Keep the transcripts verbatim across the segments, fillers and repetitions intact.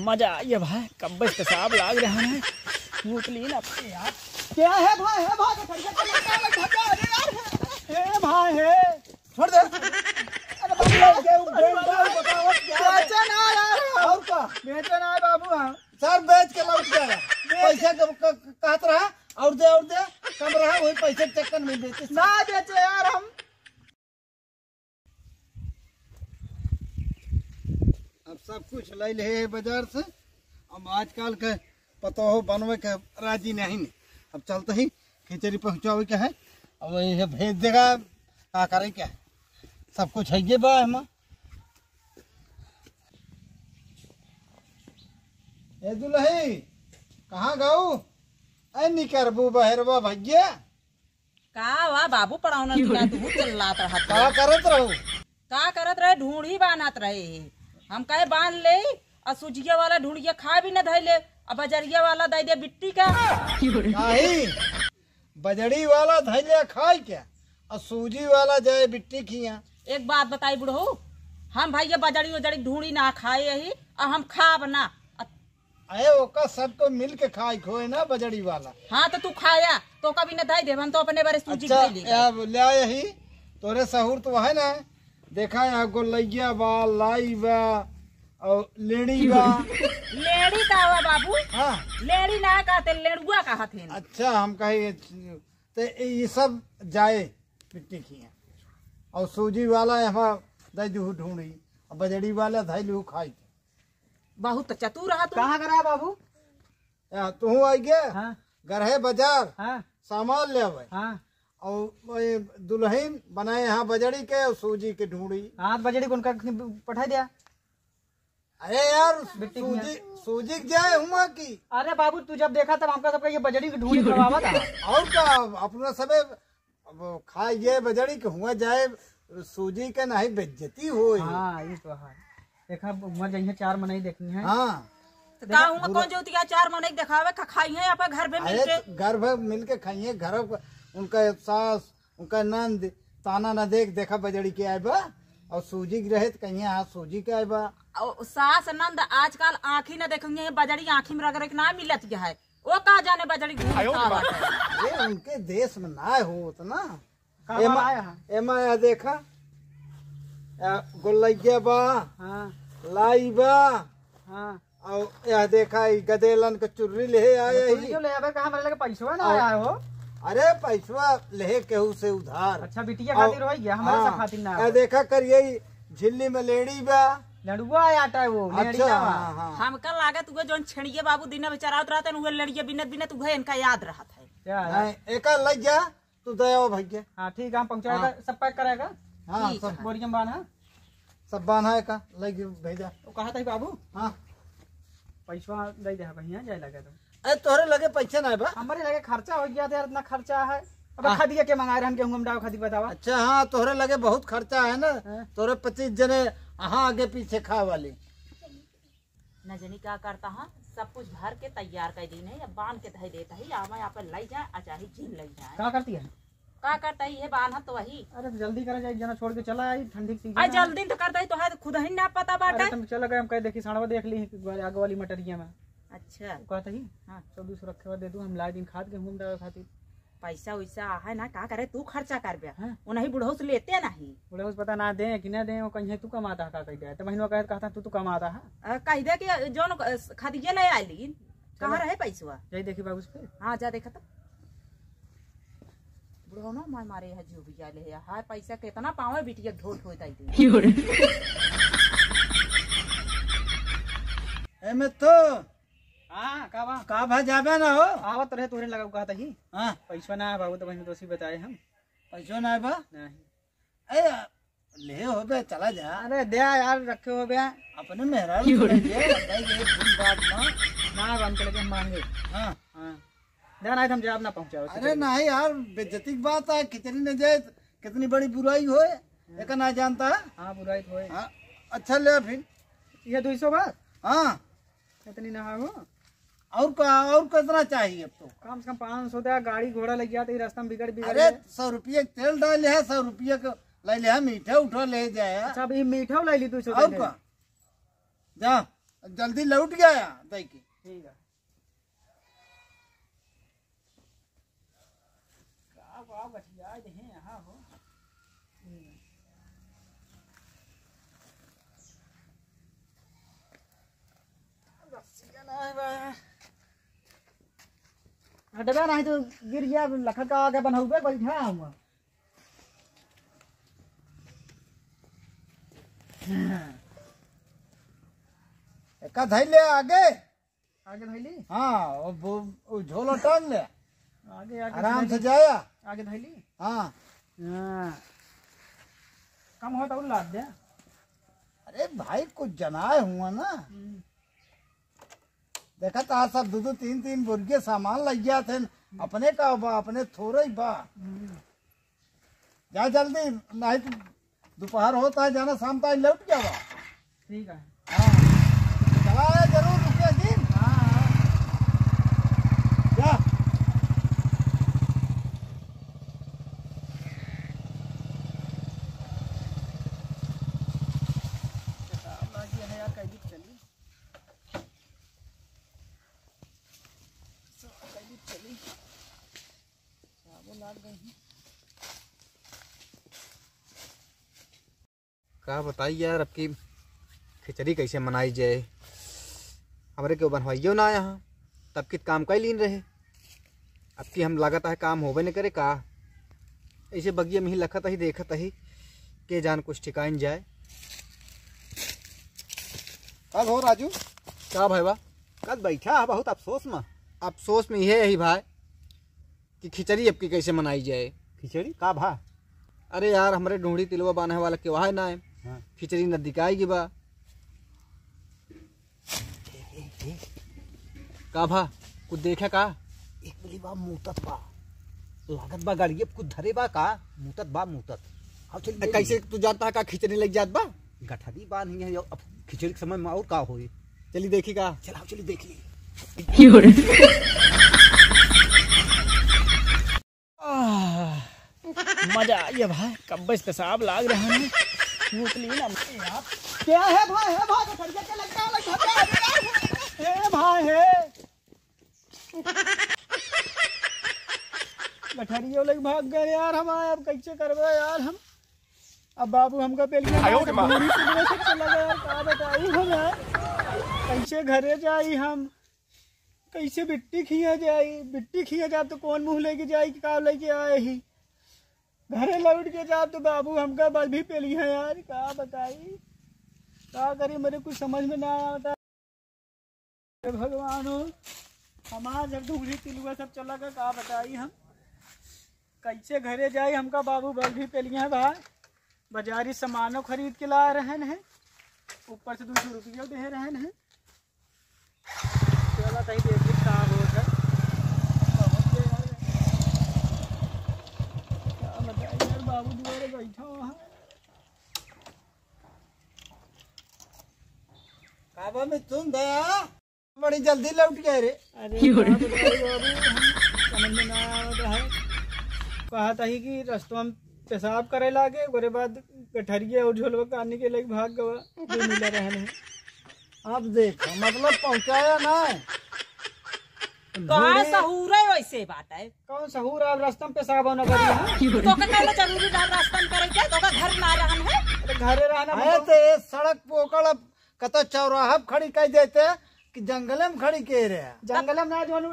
मजा आई है भाई, कब्बे से पेशाब लाग रहा है। मूत ली ना यार। क्या है भाई, है भाई, भैया, भैया, भैया, अरे यार, ए भाई, है। छोड़ दे। अरे बाबू, अरे बाबू, बेचन आ यार। और का? बेचन आ बाबू, हाँ। सर, बेच के लौट गया। बेच- पैसा के क-, क-, कहत रहा, और दे, और दे, कम रहा, वही पैसे के चक्कर में बेचे। ना बेचे यार हम। अब सब कुछ लै लिहे है बाजार से। अब आजकल के पतोह बनवे के राजी नहीं ने। अब चलते ही खिचड़ी पहुँचावे के है। अब ये भेज देगा, का करे के है? सब कुछ है ये बा एमा। ए दुलही, कहाँ गऊ? ए निकरबू बहरवा भैया। का वा बाबू, पड़ौना दिना तू चिल्लात रहत का रहे। करत रहू? का करत रहे? ढूंढी बान्हत रहे। हम कहे बान्ह ले, अ सूजिया वाला ढूंढिया खा भी न धैले, अ बजरिया वाला दे दे बिट्टी का। काहे? बजड़ी वाला धैले खाई के, अ सूजी वाला जाए बिट्टी खिया। एक बात बताई बुढ़ऊ, हम भाई ये बजड़ी उजड़ी ढूंढी ना खाए ही, अ हम खाब ना। अ अरे ओका सबको मिल के खाए खोए ना बजड़ी वाला। हाँ तो तू खाया, तो का भी न धई देब, हम तो अपने बारे सूजी अच्छा, दे लेब। अब ले आए ही, तोरे सहूर तो है ना, देखा यहाँ गोलैया बा, लाई बा, और लेड़ी बा। लेड़ी का हुआ बाबू? हाँ। लेड़ी ना कहते, लेड़ुआ कहत हैं। अच्छा, हम कहे, ते ये सब जाए बिट्टी खिया, और सूजी वाला हमार दे दू ढूंढी, और बजड़ी वाला धई लू खाई। बहुत चतुर रहा तू। कहाँ करा है बाबू? या, तू आई गे? हाँ। गरहे बाजार हाँ। सामान ले आवे। हाँ। और ये दुलहिन बनाए यहाँ बजड़ी के और सूजी के ढूंढी। हाँ, तो बजड़ी कौन का पठा दिया? अरे यार, बिट्टी सूजी, मियाँ। सूजी के जाए हुआ की। अरे बाबू, तू जब देखा तब हमका सबका ये बजड़ी की ढूंढी खवावा था। और का, अपना सबे अब खाए ये बजड़ी के हुआ जाए, सूजी के नहीं बेइज्जती होई। हाँ, ये तो है। देखा, हुआ जइहे चार मनई देखी हैं। हाँ। तो का हुआ कौन जोतिया चार मनई देखावे, खा-, खाई हैं आपा घर में अरे, मिलके। घर भर मिलके खाइए, घर प-, उनका सास, उनका नंद, ताना न देख, देखा बजड़ी के आए बा, और सूजी के रहे तो कहिए, हाँ, सूजी के आए बा। और सास नंद आजकल आँखी न देखेंगे, बजड़ी आँखी में रगड़े के ना मिलत है। वो का जाने बजड़ी घूम आयो का रे बाप। बाटे। अरे, उनके देश में ना हो उतना। का एमा, आया है? एमा या देखा, या गोलैया बा, हाँ। लाई बा, हाँ। और यह देखा, ई गदेलन के चुर्री ले आए तो ही। जो ले आवे, कहाँ हमरे लगे पैसवा ना और आया हो? अरे, पैसवा ले केहू से उधार। अच्छा, बिटिया और खातिर होई गया, हमारे हाँ, सब खातिर ना या आवे। देखा, करिए ई झिल्ली में लेड़ी बा। लड़ुआ आटा है वो, लेड़ी अच्छा, ना बा। हाँ, हाँ। हमका लागत उहे जौन छेड़िए बाबू दिना में चरावत रहते हैं, उहे लड़िए बिनत बिनत उहे इनका याद रहत है। क्या है? नहीं, एका लग जा, तू दे आओ भैया। हाँ, ठीक है, हम पहुँचाएगा, हाँ। सब पैक कराएगा। हाँ, ठीक सब है। बोरिया में बांधा। सब बांधा है का, लग भेजा। वो कहा था बाबू? हाँ। पैसवा दे दे भैया, जाए लगे तो। अरे, तोहरे लगे पैसा ना है बा? हमारे लगे खर्चा हो गया था यार, इतना खर्चा है। अब हाँ। खदिया के मंगाए रहन, गेहूं हम डाव खदी बतावा। अच्छा, हाँ, तोहरे लगे बहुत खर्चा है ना। हाँ। तोहरे पच्चीस जने, हाँ, आगे पीछे खा वाली। न जनी का करता है, सब कुछ भर के तैयार कर दी नहीं, अब बांध के धई देता ही, आवा यहाँ पर लई जाए, आ चाहे जिन लई जाए। का करती है? का करता ही, ये बांधत तो वही। अरे, तो जल्दी करा जाए, एक जना छोड़ के चला आई, ठंडी के सीजन आ, है। जल्दी तो करता ही, तो है, खुद ही ना पता बाटे। अरे, तुम चला गए, हम कह देखी, साड़वा देख ली, आगे वाली मटरिया में। अच्छा। वो कहता ही, हाँ। चौबीस सौ रखे हुआ दे दू, हम लाई दिन खाद गेहूं डाले खातिर। पैसा वैसा है ना, का करे, तू खर्चा कर बे। हाँ। वो नहीं, बुढ़ऊ से लेते नहीं। बुढ़ऊ से पता ना दे कि ना दे, वो कहीं तू कमाता है, का कह दे। तो महीनवा कहे, कहता, "तू तो कमाता है।" अ, कह दे कि जौन, अ, खदिये ले आली, कहाँ चलो। रहे पैसवा? जाई देखी बाबू से फिर। हाँ, जा देखा तो। बुढ़ऊ ना मार मारे है, जो भी ले है। हाय, पैसा कितना पावे, बिटिया ढोट होत आई दे। एमे तो हाँ, का बा? का भा जाबे ना हो? आवत रहे तोहरे लगा कहत ही। हाँ। पैसवा ना है बाबू, तो बहन दोषी बताए हम। पैसवा ना है बा? नहीं। ए, ले हो बे, चला जा। अरे दे यार, रखे हो बे। अपने मेहरारू को दे, भाई, एक दिन बाद ना। ना, हम चले के मांगे। हाँ। हाँ। दे ना, हम जवाब ना पहुँचाओ। अरे नहीं यार, बेइज्जती की बात है, खिचड़ी न जाए, कितनी बड़ी बुराई होए, एक ना जानता है। हाँ, बुराई तो होए। हाँ, अच्छा ले फिर। ये दो सौ बा? हाँ। इतनी ना हो। और का, और कितना चाहिए अब तो? कम से कम पाँच सौ दे, गाड़ी घोड़ा लग जाते, रास्ता में बिगड़, बिगड़ अरे, गए। सौ रुपये के तेल डाले है, सौ रुपये के ले ले है, मीठा उठा ले जाए। अच्छा, अभी मीठा ले ली दो सौ और दे। का? जा। जल्दी लौट गया, दै के। ठीक है। का बा, गठिया देहे यहाँ हो। रस्सिया ना है बा। हटबे नहीं तो गिर गया, लखा का आगे बनौबे बैठा हुआ। एका धैले आगे। आगे धैली? हाँ, वो, वो, वो झोला टांग ले। आगे, आगे आराम से धैली। जाया। आगे धैली? हाँ। हाँ। कम हो तो और लाद दे। अरे भाई, कुछ जनाए हुआ ना। हम्म। देखा तो आज सब दो दो तीन तीन बोरिया सामान लग गया थे। अपने का बा, अपने थोड़े ही बा। हम्म। जा जल्दी, नहीं तो दोपहर होता है, जाना शाम तक लौट गया बा। ठीक है। हाँ। चला आया जरूर, रुके दिन। हाँ, हाँ। जा। पेशाब लागी है यार, कई दिन चली। पेशाब कई दिन चली। पेशाबो लाग गई है। का बताई यार, अब की खिचड़ी कैसे मनाई जाए, हमरे केउ बनवाइयो ना यहाँ, तब की काम कई लीन रहे, अब की हम लागत है काम होबे न करे का, ऐसे बगिया में ही लखत ही देखत ही के जान कुछ ठिकाइन जाए। कब हो राजू? का भाई बा? कल बैठा है बहुत अफसोस में। अफसोस में यह है भाई, कि खिचड़ी अब की कैसे मनाई जाए। खिचड़ी का भा? अरे यार, हमरे ढूंढी तिलवा बांधे वाला के वहाँ ना है। हाँ। खिचड़ी नजदीक आएगी बा। ए, ए, ए। का भा? कुछ देखा का? एक मिली बा, मूतत बा। लागत बा गाड़िए कुछ धरे बा का? मूतत बा, मूतत। हाँ, चल ए, कैसे तू जानता है का खिचड़ी लग जात बा? गठरी बांधी है, अब खिचड़ी के समय में और का होई? चली देखी का? चलाओ, चली देखी। आह, मजा आई है भाई, कब्बे से पेशाब लाग रहा है। बोतली ना। क्या है भाई, है भाई, गठरिया के लग गया, लग गया, लग गया। ए भाई, है। गठरियो लग भाग गए यार हमारे, अब कैसे करबे यार हम? अब बाबू हमका पेलिया आयो रे माँ। दूरी से मेरे से चला गया यार, का बताई हम यार? कैसे घरे जाई हम? कैसे बिट्टी खिया जाई? बिट्टी खिया जाब तो कौन मुँह लेके जाई कि का लेके आए ही? घरे लौट के जाब तो बाबू हमका बल भी पेली है यार, का बताई? का करी, मेरे कुछ समझ में ना आवता। हे भगवान हो, हमार जब ढूंढी तिलुआ सब चला गया, का बताई हम? कैसे घरे जाई? हमका बाबू बल भी पेलिया है भाई, बाजारी सामानो खरीद के ला रहन है, ऊपर से दो सौ रुपया दे रहन है। चला तही देखी का होत है। का बताई यार, बाबू दुआरे बैठा हुआ है। का बा मिथुन दया? बड़ी जल्दी लौट गए रे। अरे, का बताई बाबू, हम समझ में ना आवत है। कहा था ही कि रस्तवा में पेशाब करे लागे, ओकरे बाद गठरिया और झोलवा कानी के लेके भाग गवा, जो मिला रहन है। अब देख, मतलब पहुँचाया ना। कहाँ ढूंढे। सहूर है वैसे बात है? कौन सहूर? आप रास्ता में पेशाब होना करी है? तो का कहना जरूरी रहा रास्ता में करे के? तो का घर ना रहन है? अरे घरे रहना अरे मतलब तो ये सड़क पोकड़ अब कतो चौराहा पे खड़ी कर देते कि जंगले में खड़ी के रहे। जंगले में ना, जोन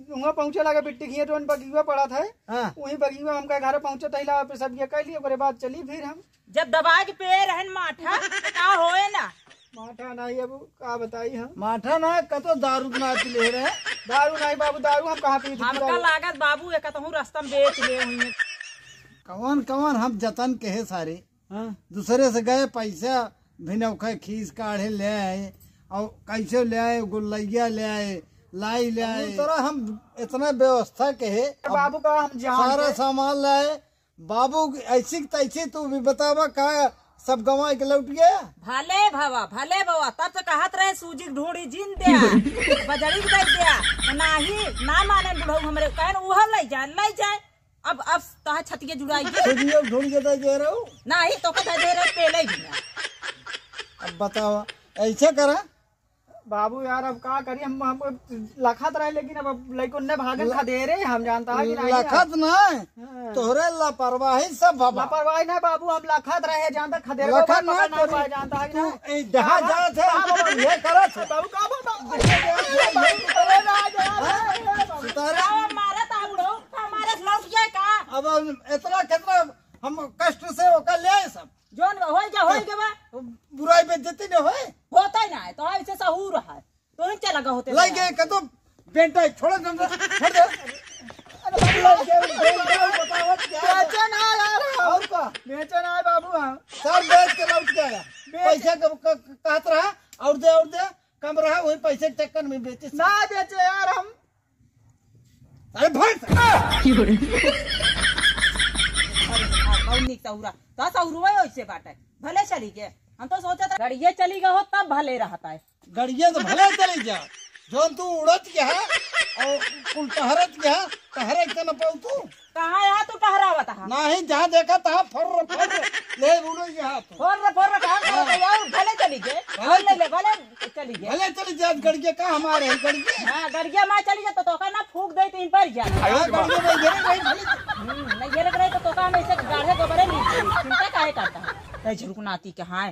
वहाँ पहुँचे लगे बिट्टी खिए, जोन बगिया पड़ा था, हाँ। वही बगिया हमका घर पहुँचे तहिला पे सब ये कर लिए, ओकरे बाद चली फिर हम। जब दबा के पे रहन माठा, तो का होए ना? माठा नहीं, अब का बताई हम? माठा ना, कतो दारू ना पी ले रहे। दारू नहीं बाबू, दारू हम कहाँ पी? हमका लागत बाबू, एक कहूँ रास्ता में बेच ले हुई। कवन कवन हम जतन कहे सारे। हाँ। दूसरे से गए पैसा भिनौखे खीस काढ़े ले आए, और कैसे ले आए, गुल्लैया ले आए, लाई ले आए। तोरा हम इतना व्यवस्था कहे, बाबू का हम जान सारा के सामान लाए। बाबू ऐसी की तैसी, तू भी बतावा का सब गंवा के लौट गया? भले भवा, भले भवा, तब से कहत रहे सूजी के ढोड़ी जिन द्या, बजड़ी के दे द्या, तो नाही, ना माने बुढ़ऊ हमरे, कहन उहो ले जाए, ले जाए। अब, अब तहाँ छतिया जुड़ाई के। सूजी के ढोड़ी के दे दे रहो। नाही, तो का दे रहे, पेले ही ना। अब बतावा, ऐसे करा, बाबू यार, अब का करी, हम, हम लखत रहे, लेकिन अब, अब लइकन ने भागन ल-, खदेरे, हम जानता है कि नहीं लखत यार। नहीं, हाँ। तोहरे लापरवाही सब बाबा। लापरवाही नहीं बाबू, हम लखत रहे, जानता खदेरे लखत को पकड़ नहीं नहीं करी। पाए, जानता है कि तू नहीं। ए, जहाँ का जात है, का बाबू? ये करत है। बाबू का बाबू? ये करत है, ये करत है। अरे ना, ना, ना, ना, बाबू। सुतारे। का मारा था बुढ़ऊ, का मारा लौट गया का? अब हम इतना कितना हम कष्ट से ओकर ले आए सब। जौन होई गया, होई गया बा। बुराई बेइज्जती न होए। होता ही ना है, तो ऐसे सहूर है। तो ही चला गया होते लग गए कतो बेंटा, छोड़ दे, छोड़ दे। अरे भाई, लग गए बेंटा, बतावत क्या है? बेचे ना यार, और का? बेचे ना है बाबू, हाँ। सब बेच के लौट के आया। बेच पैसे क-, क-, कहत रहा, और दे, और दे, कम रहा, वही पैसे के चक्कर में बेचे। ना बेचे यार हम। अरे भाई। अरे, बहुत नीक सहुरा। तो सहुरुआ ही ओइसे बाटे। भले चली गए। हम तो सोचत रहे, गड़िए चली गए हो तब भले रहता है। गड़िए तो भले चली जा। जौन तू उड़त गया है और कुल टहरत गया है, टहरे के न पाऊ तू। कहाँ यहाँ तू टहरावत है? नाही, जहाँ देखा तहाँ फर्र, फर्र, ले उड़ो यहाँ तू। फर्र, फर्र, कहाँ हाँ। करत है? और भले चली गए। भले और ले, ले, भले चली गए। भले चली जात गड़िया का हमारे है गड़िया। हाँ, गड़िया माँ चली जात तो का ना फूक दे तीन पर जा। हाँ, गड़िया में घेरे रही भले। हम्म, नहीं घेरे रही तो, तो का हम ऐसे गाढ़े गोबरे नहीं, चिंता काहे करता है? तै झुरुक नाती के, हाँ,